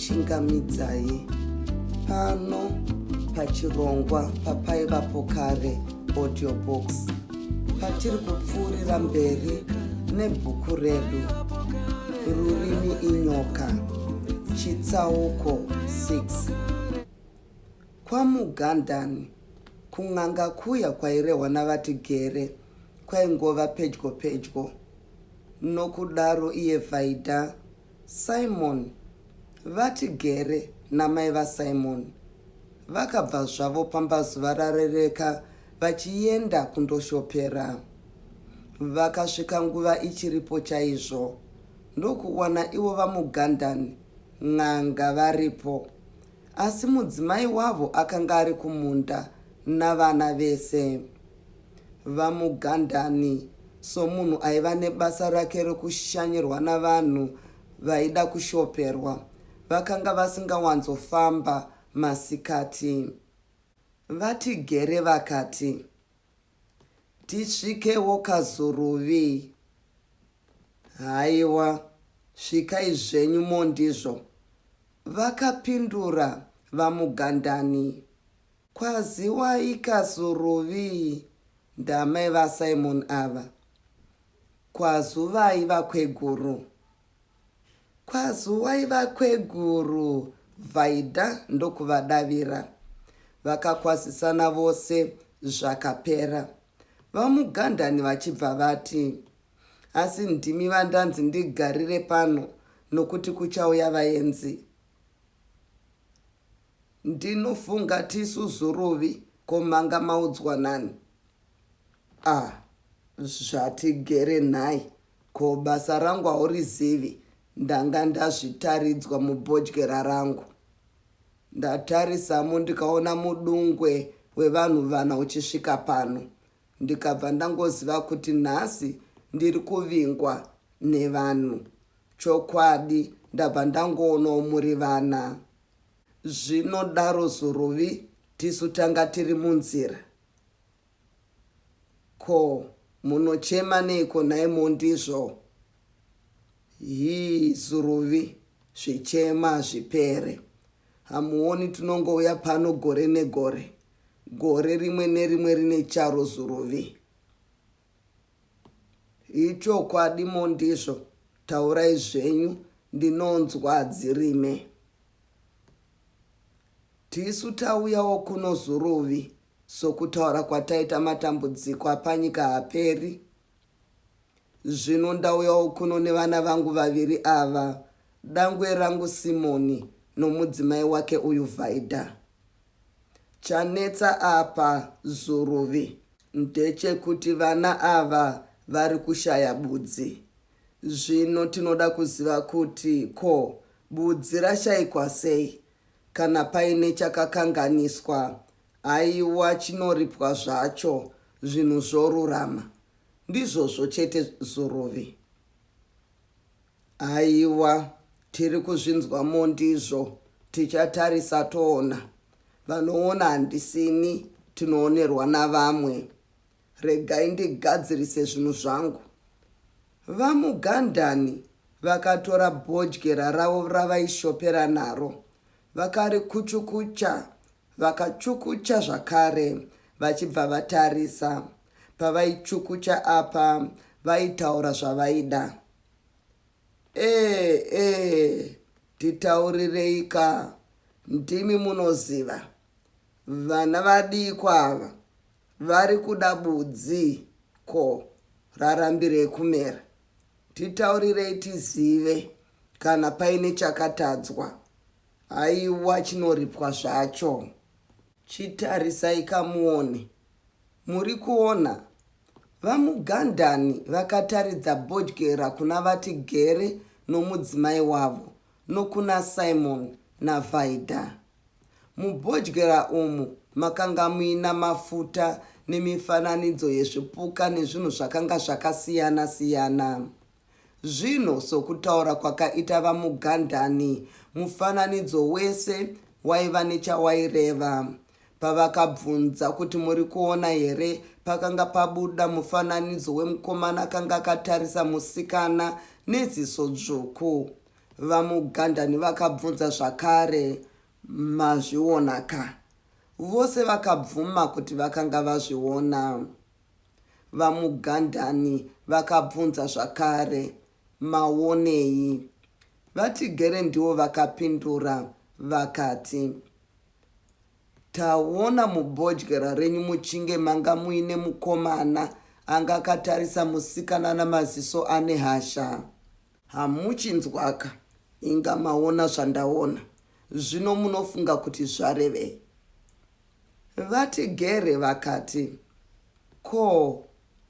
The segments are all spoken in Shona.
Ndinokuchingamidzai pano pachirongwa papaivapo kare audio books patiri kupfuurira mberi nebhuku redu Rurimi Inyoka chitsauko 6. KwaMugandani, kun'anga kuya kwairehwa naVaTigere kwaingova pedyo pedyo. Nokudaro iye Vaida, Simon, VaTigere namai vaSimon vakabva zvavo pamba zuva rarereka vachienda kundoshopera. Vakasvika nguva ichiripo chaizvo ndokuwana ivo VaMugandani n'anga varipo asi mudzimai wavo akanga ari kumunda navana vese. VaMugandani somunhu aiva nebasa rake rekushanyirwa navanhu vaida kushoperwa, vakanga vasingawanzofamba masikati. VaTigere vakati, Tisvikewo Kazuruvi. Haiwa, svikai zvenyu Mondizvo, vakapindura VaMugandani. Kwaziwai Kazuruvi, ndamai vaSimon ava. Kwazuvai vakweguru. Kwazuwai vakweguru, Vaida ndokuvadavira. Vakakwazisana vose zvakapera. VaMugandani vachibva vati, Asi ndimi vandanzi ndigarire pano nokuti kuchauya vaenzi. Ndinofunga tisu Zuruvi ko manga maudzwa nani? Ah, zvatigere nhai ko basa rangu haurizivi ndanga ndazvitaridzwa mubhodyera rangu. Ndatarisamo ndikaona mudungwe wevanhu vana uchisvika pano ndikabva ndangoziva kuti nhasi ndiri kuvingwa nevanhu. Chokwadi ndabva ndangoonawo muri vana. Zvinodaro Zuruvi tisu tanga tiri munzira. Ko munochema neiko nhai Mondizvo? Hii Zuruvi zvichema hazvipere. Hamuoni tinongouya pano gore negore. Gore rimwe nerimwe rine charo Zuruvi. Ichokwadi Mondizvo taurai zvenyu ndinonzwa hadzirime. Tisu tauyawo kuno Zuruvi sokutaura kwataita matambudziko apanyika haaperi. Zvino ndauyawo kuno nevana vangu vaviri ava, dangwe rangu Simoni nomudzimai wake uyu Vaida. Chanetsa apa Zuruvi ndechekuti vana ava vari kushaya budzi. Zvino tinoda kuziva kuti ko budzi rashaikwa sei? Kana paine chakakanganiswa haiwa chinoripwa zvacho zvinhu zvorurama. Ndizvozvo chete Zuruvi. Haiwa tiri kuzvinzwa Mondizvo tichatarisa toona. Vanoona handisini tinoonerwa navamwe. Regai ndigadzirise zvinhu zvangu. VaMugandani vakatora bhodyera ravo ravaishopera naro vakarikuchukucha vakachukucha zvakare vachibva vatarisa. Pavaichukucha apa vaitaura zvavaida. Ee ee titaurirei ka ndimi munoziva. Vana vadiko ava vari kuda budzi ko rarambirei kumera. Titaurirei tizive kana paine chakatadzwa. Haiwa chinoripwa zvacho. Chitarisai ka muone. Muri kuona? VaMugandani vakataridza bhodyera kuna VaTigere nomudzimai wavo nokuna Simon naVaida. Mubhodyera umu makanga muina mafuta nemifananidzo yezvipuka nezvinhu zvakanga zvakasiyana-siyana. Zvino sokutaura kwakaita VaMugandani, mufananidzo wese waiva nechawaireva. Pavakabvunza kuti muri kuona here, pakanga pabuda mufananidzo wemukomana akanga akatarisa musikana neziso dzvuku. VaMugandani vakabvunza zvakare, Mazviona ka? Vose vakabvuma kuti vakanga vazviona. VaMugandani vakabvunza zvakare, Maonei? VaTigere ndivo vakapindura vakati, Taona mubhodyera renyu muchinge manga muine mukomana anga akatarisa musikana namaziso ane hasha. Hamuchinzwaka, inga maona zvandaona. Zvino munofunga kuti zvarevei? VaTigere vakati, Ko,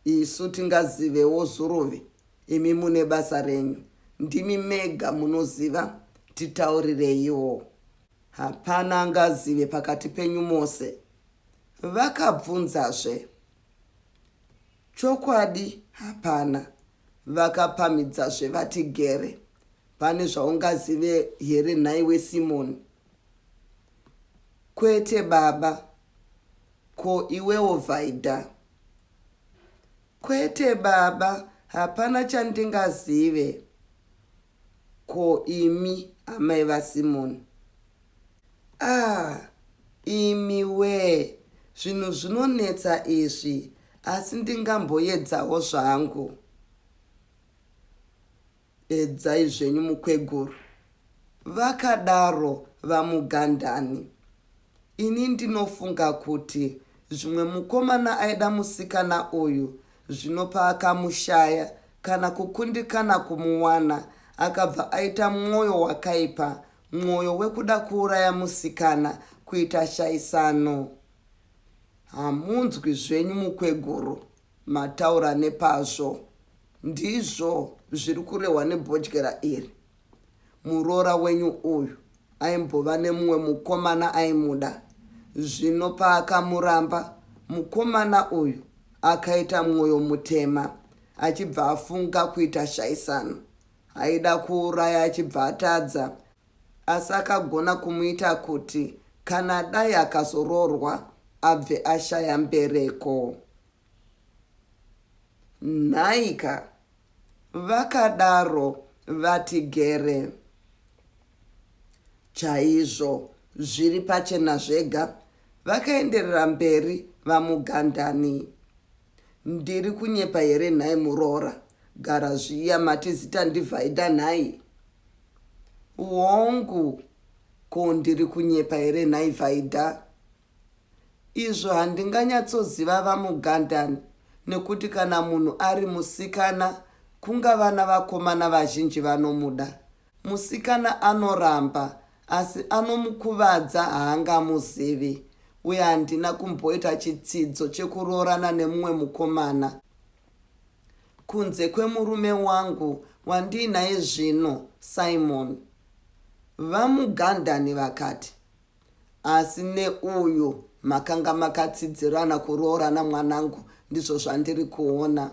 isu tingazivewo Zuruvi, imi mune basa renyu. Ndimi mega munoziva, titaurireiwo. Hapana angazive pakati penyu mose? Vakabvunzazve. Chokwadi hapana, vakapamhidzazve VaTigere. Pane zvaungazive here nhaiwe Simoni? Kwete baba. Ko iwewo Vaida? Kwete baba, hapana chandingazive. Ko imi amai vaSimoni? Ah, imi wee, zvinhu zvinonetsa izvi asi ndingamboedzawo zvangu. Edzai zvenyu mukweguru, vakadaro VaMugandani. Ini ndinofunga kuti zvimwe mukomana aida musikana uyu zvino paakamushaya kana kukundikana kumuwana akabva aita mwoyo wakaipa, mwoyo wekuda kuuraya musikana kuita shaisano. Hamunzwi zvenyu mukweguru, mataura nepazvo. Ndizvo zviri kurehwa nebhodyera iri. Muroora wenyu uyu aimbova nemumwe mukomana aimuda. Zvino paakamuramba, mukomana uyu akaita mwoyo mutema achibva afunga kuita shaisano. Aida kuuraya achibva atadza asi akagona kumuita kuti kana dai akazoroorwa abve ashaya mbereko. Nhaika, vakadaro VaTigere. Chaizvo, zviri pachena zvega, vakaenderera mberi VaMugandani. Ndiri kunyepa here nhai muroora? Gara zviya mati zita ndiVhaida nhai? Hongu, ko ndiri kunyepa here nhai Vhaida? Izvo handinganyatsoziva VaMugandani nekuti kana munhu ari musikana kungava navakomana vazhinji vanomuda. Musikana anoramba asi anomukuvadza haangamuzivi uye handina kumboita chitsidzo chekuroorana nemumwe mukomana kunze kwemurume wangu wandiinaye zvino, Simon. VaMugandani vakati. Asi neuyu makanga makatsidzirana kuroorana mwanangu ndizvo zvandiri kuona.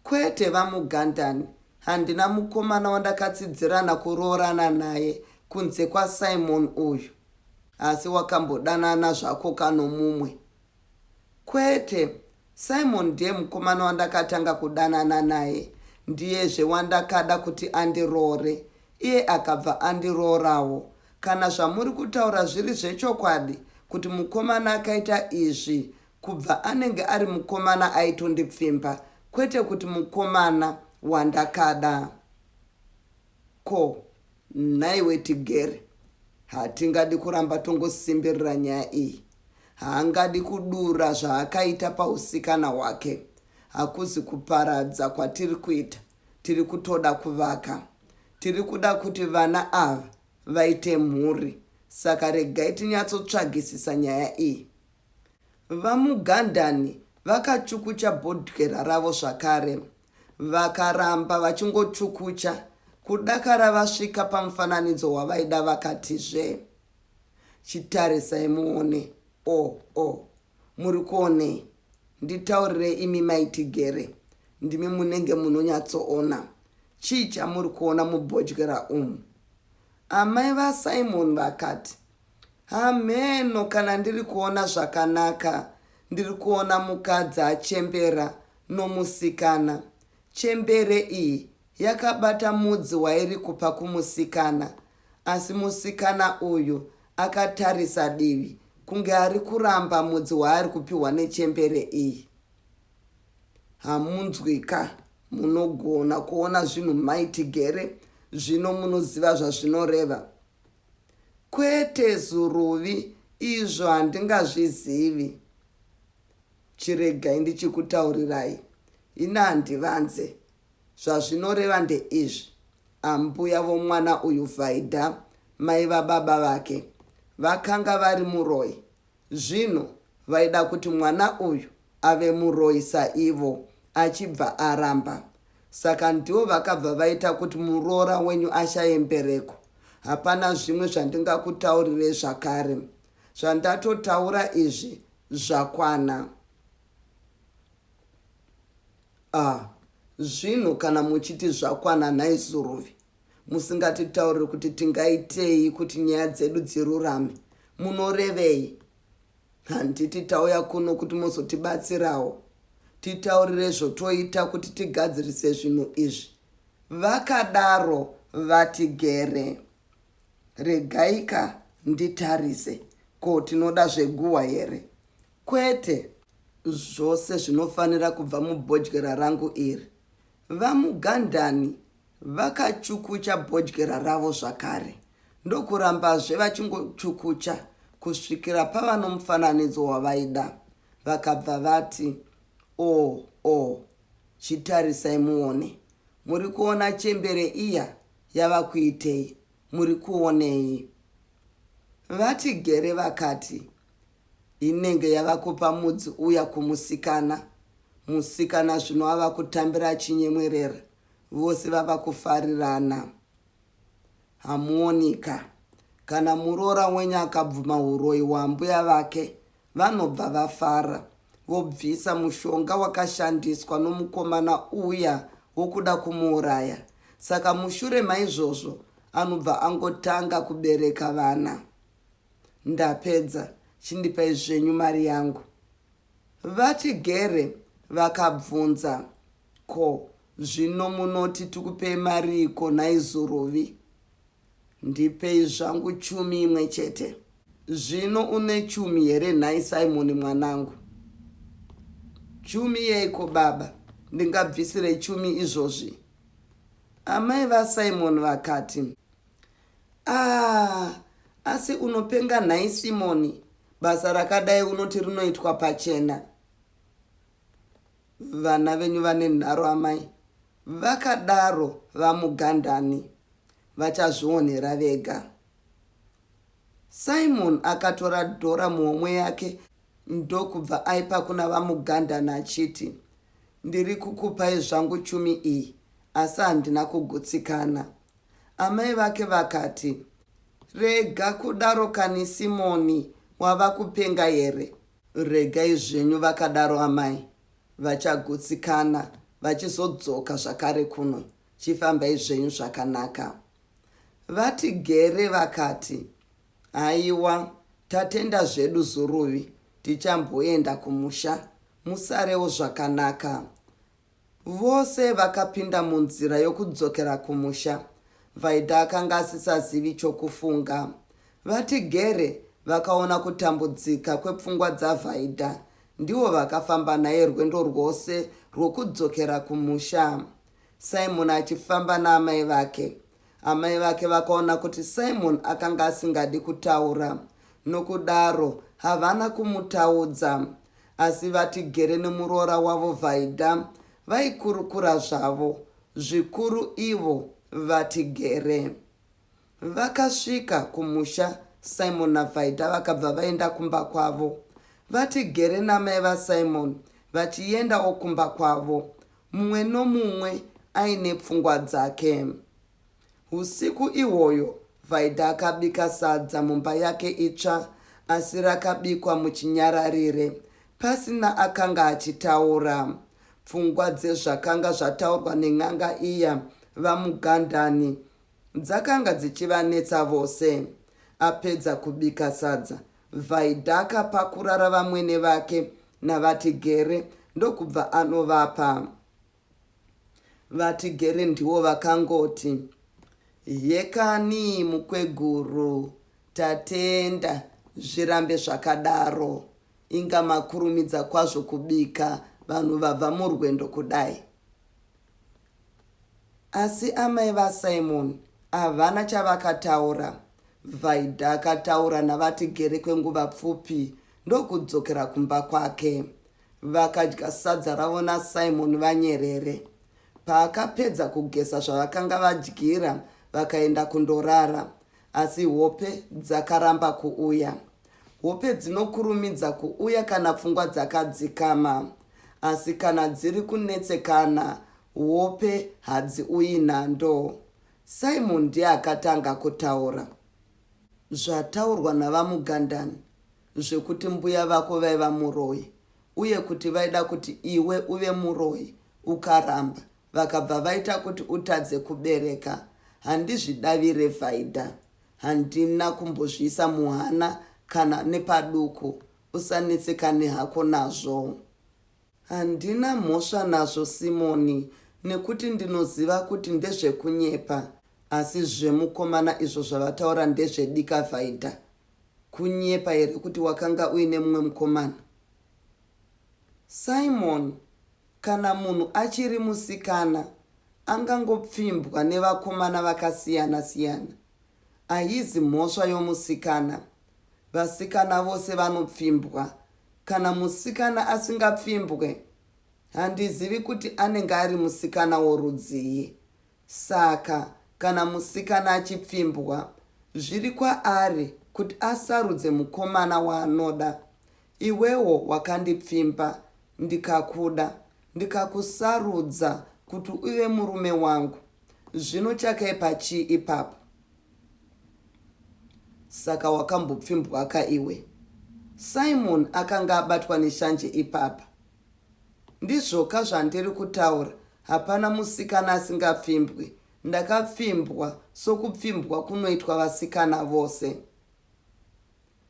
Kwete VaMugandani, handina mukomana wandakatsidzirana kuroorana naye kunze kwaSimon uyu. Asi wakambodanana zvako ka nomumwe? Kwete, Simon ndiye mukomana wandakatanga kudanana naye, ndiyezve wandakada kuti andiroore, iye akabva andiroorawo. Kana zvamuri kutaura zviri zvechokwadi kuti mukomana akaita izvi kubva anenge ari mukomana aitondipfimba kwete kuti mukomana wandakada. Ko nhaiwe Tigere, hatingadi kuramba tongosimbirira nyaya iyi. Haangadi kudura zvaakaita pausikana hwake. Hakuzi kuparadza kwatiri kuita, tiri kutoda kuvaka. Tiri kuda kuti vana ava vaite mhuri, saka regai tinyatsotsvagisisa nyaya iyi. VaMugandani vakachukucha bhodhera ravo zvakare. Vakaramba vachingochukucha kudakara vasvika pamufananidzo wavaida vakatizve, Chitarisai muone. O, o, muri kuonei? Nditaurirei imi mai Tigere, ndimi munenge munonyatsoona. Chii chamuri kuona mubhodyera umu? Amai vaSimon vakati, Hamheno kana ndiri kuona zvakanaka, ndiri kuona mukadzi achembera nomusikana. Chembere iyi Yakabata mudzi wairi kupa kumusikana asi musikana uyu akatarisa divi kunge ari kuramba mudzi waari kupiwa nechembere iyi. Hamunzwika munogona kuona zvinhu mai Tigere zvino munoziva zvazvinoreva. Kwete Zuruvi izvo handingazvizivi. Chiregai ndichikutaurirai ini handivanze. Zvazvinoreva ndeizvi, ambuya vomwana uyu Vaida mai vababa vake vakanga vari muroyi. Zvino vaida kuti mwana uyu ave muroyi saivo achibva aramba. Saka ndivo vakabva vaita kuti muroora wenyu ashaye mbereko. Hapana zvimwe zvandingakutaurirei zvakare. Zvandatotaura izvi zvakwana. Ah, zvinhu kana muchiti zvakwana nhai Zuruvi, musingatitauriri kuti tingaitei kuti nyaya dzedu dzirurame, munorevei? Handiti tauya kuno kuti muzotibatsirawo? Titaurire zvotoita kuti tigadzirise zvinhu izvi, vakadaro VaTigere. Regaika nditarise, ko tinoda zveguhwa here? Kwete, zvose zvinofanira kubva mubhodyera rangu iri. VaMugandani vakachukucha bhodyera ravo zvakare ndokurambazve vachingochukucha kusvikira pava nomufananidzo wavaida. Vakabva vati, O, o, chitarisai muone. Muri kuona chembere iya yava kuitei? Muri kuonei? VaTigere vakati, Inenge yava kupa mudzi uya kumusikana. Musikana zvino ava kutambira achinyemwerera. Vose vava kufarirana. Hamuonika. Kana muroora wenyu akabvuma huroyi hwaambuya vake, vanobva vafara. Vobvisa mushonga wakashandiswa nomukomana uya wokuda kumuuraya. Saka mushure maizvozvo anobva angotanga kubereka vana. Ndapedza, chindipai zvenyu mari yangu. VaTigere vakabvunza. Ko, zvino munoti tikupei mariiko nhai Zuruvi? Ndipei zvangu chumi imwe chete. Zvino une chumi here nhai Simoni mwanangu? Chumi yeiko baba? Ndingabvisire chumi izvozvi? Amai vaSimon vakati. Ah, asi unopenga nhai Simoni, basa rakadai unoti rinoitwa pachena. Vana venyu vane nharo amai, vakadaro vaMugandani. Vachazvionera vega. Simon akatora dhora muhomwe yake ndokubva aipa kuna vaMugandani achiti, Ndiri kukupai zvangu chumi iyi asi handina kugutsikana. Amai vake vakati, Rega kudaro kani Simoni, wava kupenga here? Regai zvenyu vakadaro amai, vachagutsikana vachizodzoka zvakare kuno. Chifambai zvenyu zvakanaka. Vatigere vakati, Haiwa, tatenda zvedu Zuruvi, tichamboenda kumusha. Musarewo zvakanaka. Vose vakapinda munzira yokudzokera kumusha. Vaida akanga asisazivi chokufunga. VaTigere vakaona kutambudzika kwepfungwa dzaVaida. Ndivo vakafamba naye rwendo rwose rwokudzokera kumusha. Simon achifamba naamai vake. Amai vake vakaona kuti Simon akanga asingadi kutaura. Nokudaro havana kumutaudza. Asi VaTigere nemuroora wavo Vaida vaikurukura zvavo, zvikuru ivo VaTigere. Vakasvika kumusha Simon naVaida vakabva vaenda kumba kwavo. VaTigere namai vaSimon vachiendawo kumba kwavo, mumwe nomumwe aine pfungwa dzake. Husiku ihwoyo Vaida akabika sadza mumba yake itsva asi rakabikwa muchinyararire pasina akanga achitaura. Pfungwa dzezvakanga zvataurwa nen'anga iya VaMugandani dzakanga dzichivanetsa vose. Apedza kubika sadza, Vaida akapakurara vamwene vake naVaTigere ndokubva anovapa. VaTigere ndivo vakangoti, Hekani mukweguru, tatenda, zvirambe zvakadaro. Inga makurumidza kwazvo kubika vanhu vabva murwendo kudai. Asi amai vaSimon havana chavakataura. Vaida akataura naVaTigere kwenguva pfupi ndokudzokera kumba kwake. Vakadya sadza ravo naSimon vanyerere. Paakapedza kugeza zvavakanga vadyira vakaenda kundorara asi hope dzakaramba kuuya. Hope dzinokurumidza kuuya kana pfungwa dzakadzikama asi kana dziri kunetsekana hope hadziuyi nhando. Simon ndiye akatanga kutaura. Zvataurwa naVaMugandani zvekuti mbuya vako vaiva muroyi uye kuti vaida kuti iwe uve muroyi ukaramba vakabva vaita kuti utadze kubereka handizvidavire Vaida. Handina kumbozviisa muhana kana nepaduku usanetsekane hako nazvo. Handina mhosva nazvo Simoni nekuti ndinoziva kuti ndezvekunyepa asi zvemukomana izvo zvavataura ndezvedika Vaida. Kunyepa here kuti wakanga uine mumwe mukomana? Simon, Kana munhu achiri musikana angangopfimbwa nevakomana vakasiyana siyana. Ahizi mhosva yomusikana. Vasikana vose vanopfimbwa. Kana musikana asingapfimbwe handizivi kuti anenge ari musikana worudzii. Saka kana musikana achipfimbwa, zviri kwaari kuti asarudze mukomana waanoda. Iwewo wakandipfimba ndikakuda, ndikakusarudza kuti uve murume wangu. Zvino chakaipa chii ipapo? Saka wakambopfimbwaka iwe? Simon akanga abatwa neshanje ipapa. Ndizvoka zvandiri kutaura, hapana musikana asingapfimbwi. Ndakapfimbwa sokupfimbwa kunoitwa vasikana vose.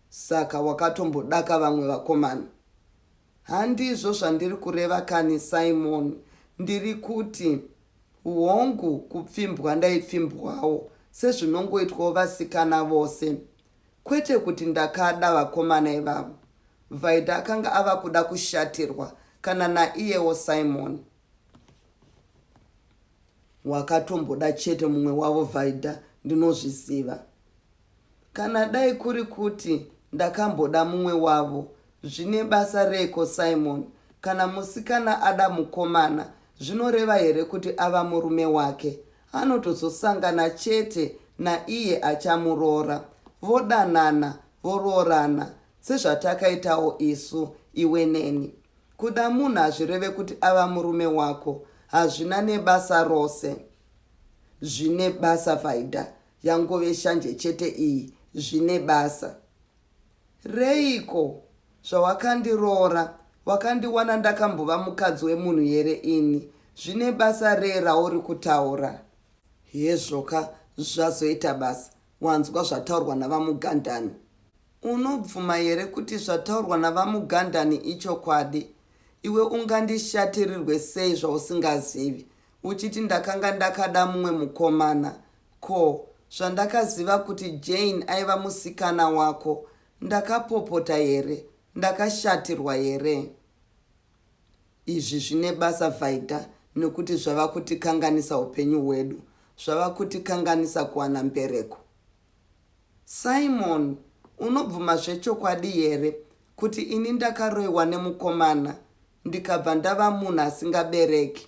Saka wakatombodaka vamwe vakomana? Handizvo zvandiri kureva kani Simon, ndiri kuti hongu kupfimbwa ndaipfimbwawo sezvinongoitwawo vasikana vose. Kwete kuti ndakada vakomana ivavo. Vaida akanga ava kuda kushatirwa kana naiyewo Simon. Wakatomboda chete mumwe wavo Vaida ndinozviziva. Kana dai kuri kuti ndakamboda mumwe wavo zvine basa reiko Simon? Kana musikana ada mukomana zvinoreva here kuti ava murume wake? Anotozosangana chete naiye achamuroora vodanana voroorana sezvatakaitawo isu iwe neni. Kuda munhu hazvireve kuti ava murume wako hazvina nebasa rose. Zvine basa Vaida Yangove shanje chete iyi zvine basa reiko zvawakandiroora wakandiwana ndakambova mukadzi wemunhu here ini zvine basa rei rauri kutaura. Hezvoka zvazoita basa wanzwa zvataurwa navaMugandani. Unobvuma here kuti zvataurwa navaMugandani ichokwadi? Iwe ungandishatirirwe sei zvausingazivi uchiti ndakanga ndakada mumwe mukomana Ko, zvandakaziva kuti Jane aiva musikana wako, ndakapopota here? Ndakashatirwa here? Izvi zvine basa Vaida nekuti zvava kutikanganisa upenyu hwedu. Zvava kutikanganisa kuwana mbereko. Simon, unobvuma zvechokwadi here kuti ini ndakaroiwa nemukomana ndikabva ndava munhu asingabereki?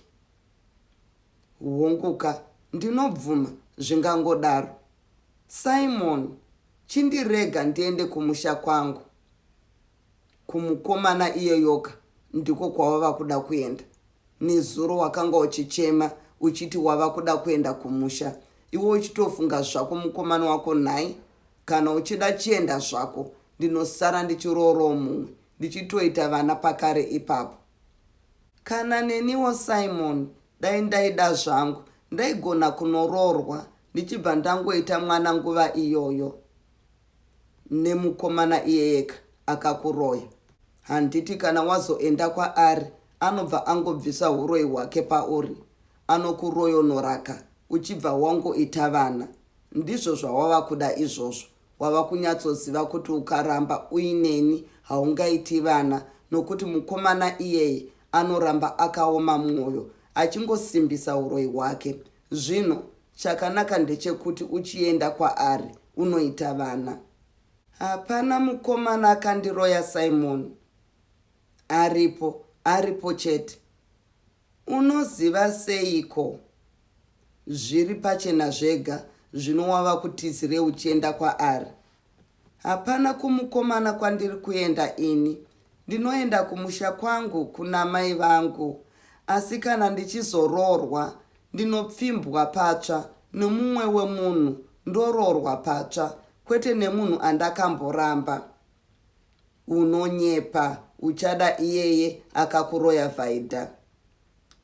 Honguka, ndinobvuma, zvingangodaro. Simon, chindirega ndiende kumusha kwangu. Kumukomana iyeyoka ndiko kwawava kuda kuenda. Nezuro wakanga uchichema uchiti wava kuda kuenda kumusha. Iwe uchitofunga zvako mukomana wako nhai? Kana uchida chienda zvako, ndinosara ndichiroorowo mumwe, ndichitoita vana pakare ipapo. Kana neniwo Simon dai ndaida zvangu ndaigona kunoroorwa ndichibva ndangoita mwana nguva iyoyo nemukomana iyeyeka akakuroya. Handiti kana wazoenda kwaari anobva angobvisa huroyi hwake pauri. anokuroyonoraka uchibva wangoita vana. Ndizvo zvawava kuda izvozvo. Wava kunyatsoziva kuti ukaramba uineni haungaiti vana nokuti mukomana iyeye anoramba akaoma mwoyo achingosimbisa uroyi hwake. Zvino chakanaka ndechekuti uchienda kwaari unoita vana. Hapana mukomana akandiroya Simon. Aripo, aripo chete. Unoziva seiko? Zviri pachena zvega zvino wava kutizirei uchienda kwaari? Hapana kumukomana kwandiri kuenda ini. Ndinoenda kumusha kwangu kuna mai vangu. Asi kana ndichizoroorwa ndinopfimbwa patsva nemumwe wemunhu ndoroorwa patsva kwete nemunhu andakamboramba. Unonyepa uchada iyeye akakuroya Vaida.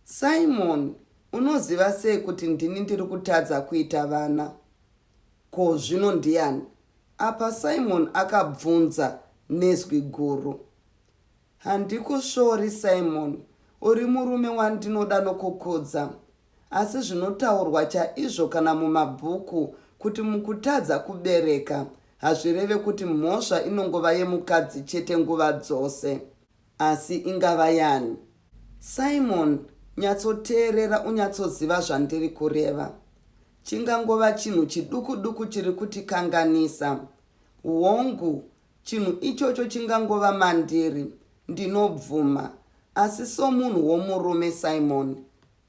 Simon, unoziva sei kuti ndini ndiri kutadza kuita vana? Ko zvino ndiani? Apa Simon akabvunza nezwi guru. Handikusvori Simon, uri murume wandinoda nokukudza. Asi zvinotaurwa chaizvo kana mumabhuku kuti mukutadza kubereka hazvireve kuti mhosva inongova yemukadzi chete nguva dzose. Asi ingava yani? Simon, nyatsoteerera unyatsoziva zvandiri kureva. Chingangova chinhu chiduku-duku chiri kutikanganisa. Hongu, chinhu ichocho chingangova mandiri, ndinobvuma. Asi somunhu womurume, Simon,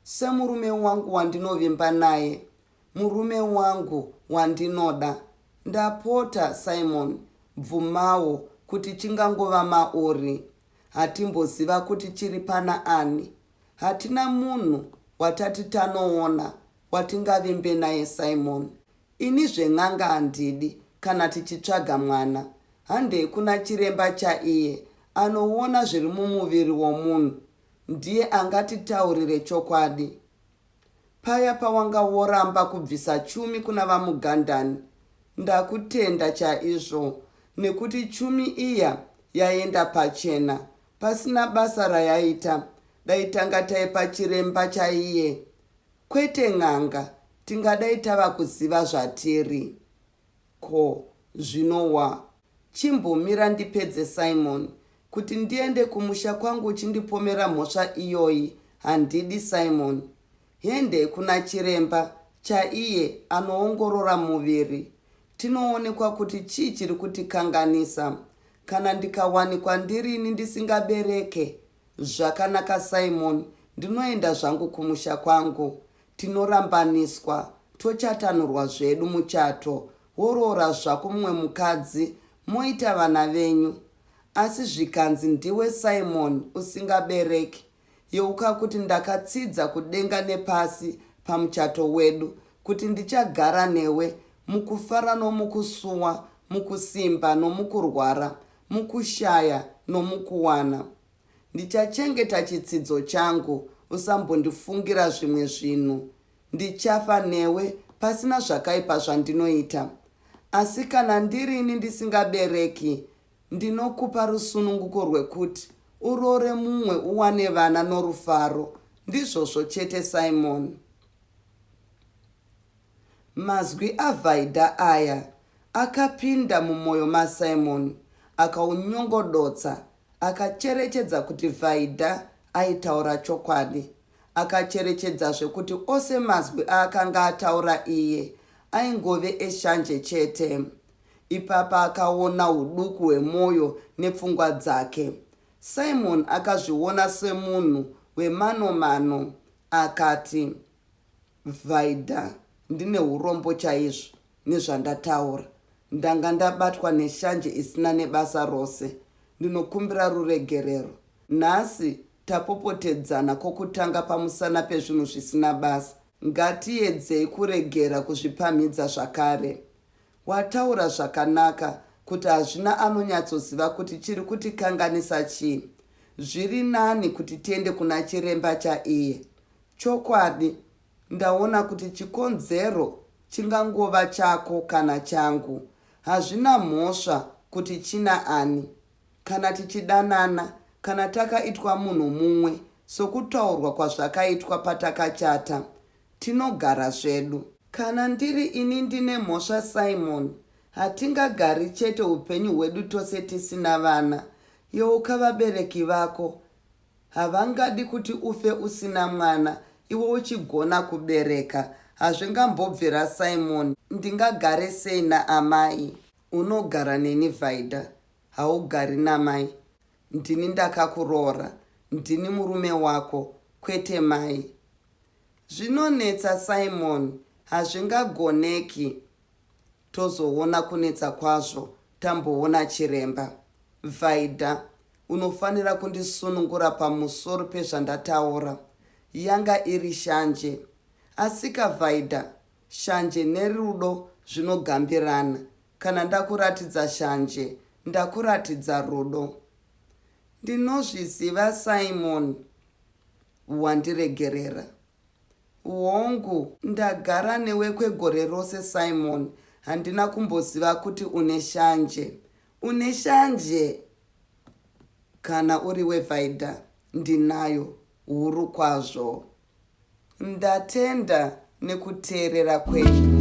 semurume wangu wandinovimba naye, murume wangu wandinoda, ndapota, Simon, bvumawo kuti chingangova mauri. Hatimboziva kuti chiri pana ani. Hatina munhu watati tanoona watingavimbe naye Simon. Ini zven'anga handidi kana tichitsvaga mwana. Handei kuna chiremba chaiye anoona zviri mumuviri womunhu. Ndiye angatitaurire chokwadi. Paya pawanga woramba kubvisa chumi kuna vaMugandani, ndakutenda chaizvo nekuti chumi iya yaenda pachena pasina basa rayaita. Dai tanga taipa chiremba chaiye kwete n'anga tingadai tava kuziva zvatiri. Ko zvino wa. Chimbomira ndipedze Simon. Kuti ndiende kumusha kwangu uchindipomera mhosva iyoyi handidi Simon. Hende kuna chiremba chaiye anoongorora muviri. Tinoonekwa kuti chii chiri kutikanganisa. Kana ndikawanikwa ndirini ndisingabereke zvakanaka Simon ndinoenda zvangu kumusha kwangu. Tinorambaniswa tochatanurwa zvedu muchato woroora zvako mumwe mukadzi moita vana venyu. Asi zvikanzi ndiwe Simon usingabereki yeuka kuti ndakatsidza kudenga nepasi pamuchato wedu kuti ndichagara newe mukufara nomukusuwa, mukusimba nomukurwara, mukushaya nomukuwana. Ndichachengeta chitsidzo changu usambondifungira zvimwe zvinhu. Ndichafa newe pasina zvakaipa zvandinoita. Asi kana ndirini ndisingabereki ndinokupa rusununguko rwekuti uroore mumwe uwane vana norufaro. Ndizvozvo chete Simon. Mazwi aVaida aya akapinda mumwoyo maSimon akaunyongodotsa. Akacherechedza kuti Vaida aitaura chokwadi. Akacherechedzazve kuti ose mazwi aakanga ataura iye aingove eshanje chete. Ipapa akaona uduku hwemwoyo nepfungwa dzake. Simon akazviona semunhu wemano-mano akati, Vaida, ndine urombo chaizvo nezvandataura. Ndanga ndabatwa neshanje isina nebasa rose. Ndinokumbira ruregerero. Nhasi tapopotedzana kokutanga pamusana pezvinhu zvisina basa. Ngatiedzei kuregera kuzvipamhidza zvakare. Wataura zvakanaka kuti hazvina anonyatsoziva kuti chiri kutikanganisa chii. Zviri nani kuti tiende kuna chiremba chaiye. Chokwadi, ndaona kuti chikonzero chingangova chako kana changu. Hazvina mhosva kuti china ani. Kana tichidanana, kana takaitwa munhu mumwe, Sokutaurwa kwazvakaitwa patakachata, tinogara zvedu. Kana ndiri ini ndine mhosva Simon. Hatingagari chete upenyu hwedu tose tisina vana. Yeuka vabereki vako. Havangadi kuti ufe usina mwana iwe uchigona kubereka. Hazvingambobvira Simon, ndingagare sei naamai? Unogara neni Vaida, haugari namai. Ndini ndakakuroora, ndini murume wako, kwete mai. Zvinonetsa Simon, hazvingagoneki. Tozoona kunetsa kwazvo tamboona chiremba. Vaida, unofanira kundisunungura pamusoro pezvandataura. Yanga iri shanje. Asika Vaida, shanje nerudo zvinogambirana. Kana ndakuratidza shanje, ndakuratidza rudo. Ndinozviziva Simon, wandiregerera. Hongu, ndagara newe kwegore rose Simon, handina kumboziva kuti une shanje. Une shanje? Kana uriwe Vaida, ndinayo, huru kwazvo. Ndatenda nekuteerera kwenyu.